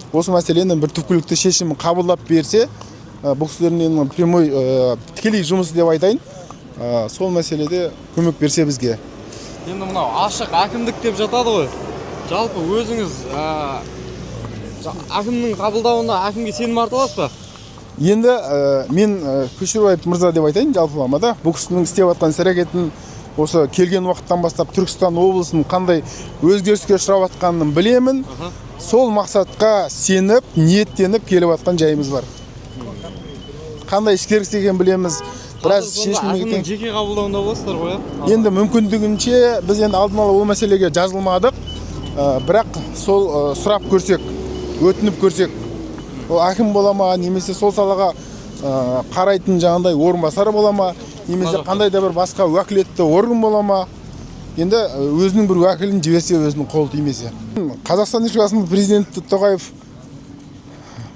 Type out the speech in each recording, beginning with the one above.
Осы мәселені бір түпкілікті шешімін қабылдап берсе, бұл кісілердің енді прямой, тікелей жұмысы деп айтайын, сол мәселеде көмек берсе бізге. Енді мынау ашық әкімдік деп жатады ғой. Жалпы өзіңіз әкімнің қабылдауына, әкімге сенім арта аласыз ба? Енді мен Көшербаев мырза деп айтайын жалпылама да, бұл кісінің істеп жатқан іс әрекетін, осы келген уақыттан бастап Түркістан облысының қандай өзгеріске ұшырап жатқанын білемін. Сол мақсатқа сеніп, ниеттеніп келіп жатқан жайымыз бар. Қандай іскерлік екенін білеміз біраз. Қазір сонда Шешілмеген. әкімнің жеке қабылдауында боласыздар ғой, иә? Енді мүмкіндігінше біз енді алдын ала ол мәселеге жазылмадық. Бірақ сол сұрап көрсек, өтініп көрсек, ол әкім бола ма немесе сол салаға қарайтын жаңағыдай орынбасар бола ма немесе қандай да бір басқа уәкілетті орган бола ма, енді өзінің бір уәкілін жіберсе, өзінің қолы тимесе. Қазақстан Республикасының президенті Тоқаев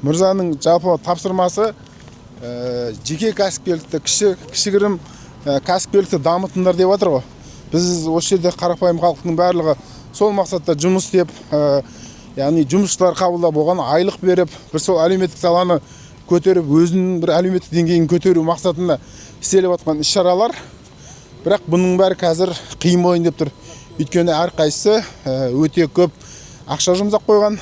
мырзаның жалпы тапсырмасы жеке кәсіпкерлікті, кішігірім кәсіпкерлікті дамытыңдар деп жатыр ғой. Біз осы жерде қарапайым халықтың барлығы сол мақсатта жұмыс істеп, яғни жұмысшылар қабылдап, оған айлық беріп, бір сол әлеуметтік саланы көтеріп, өзінің бір әлеуметтік деңгейін көтеру мақсатында істеліп жатқан іс шаралар. Бірақ бұның бәрі қазір қиын болайын деп тұр, өйткені әрқайсысы өте көп ақша жұмсап қойған.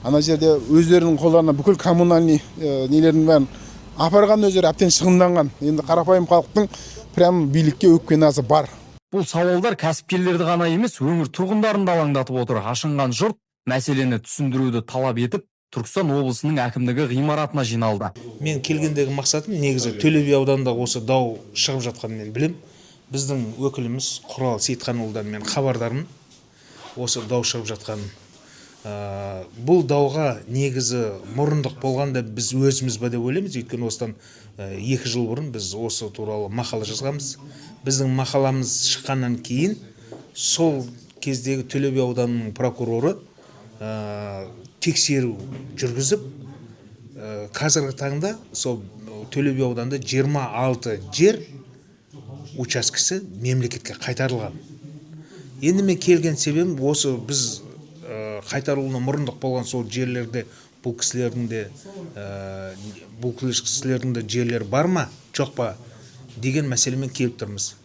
Ана жерде өздерінің қолдарына бүкіл коммунальный нелердің бәрін апарған, өздері әбден шығынданған. Енді қарапайым халықтың прям билікке өкпе назы бар. Бұл сауалдар кәсіпкерлерді ғана емес, өңір тұрғындарын да алаңдатып отыр. Ашынған жұрт мәселені түсіндіруді талап етіп, Түркістан облысының әкімдігі ғимаратына жиналды. Мен келгендегі мақсатым негізі Төле би ауданында осы дау шығып жатқанын мен білем. Біздің өкіліміз Құрал Сейітханұлыдан мен хабардармын осы дау шығып жатқанын. Бұл дауға негізі мұрындық болған да біз өзіміз ба деп ойлаймыз, өйткені осыдан 2 жыл бұрын біз осы туралы мақала жазғанбыз. Біздің мақаламыз шыққаннан кейін сол кездегі Төле би ауданының прокуроры тексеру жүргізіп, қазіргі таңда сол Төле би ауданында 26 жер учаскесі мемлекетке қайтарылған. Енді мен келген себебім осы біз қайтарылуына мұрындық болған сол жерлерде бұл кісілердің де жерлері бар ма, жоқ па деген мәселемен келіп тұрмыз.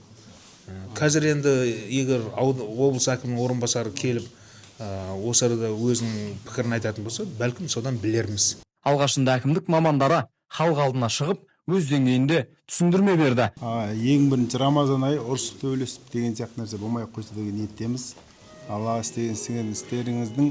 Қазір енді егер облыс әкімінің орынбасары келіп, осы арада өзінің пікірін айтатын болса, бәлкім, содан білерміз. Алғашында әкімдік мамандары халық алдына шығып, өз деңгейінде түсіндірме берді. Ең бірінші Рамазан айы, ұрысып, төбелесіп деген сияқты нәрсе болмай ақ қойса деген ниеттеміз. Алла істеген істеріңіздің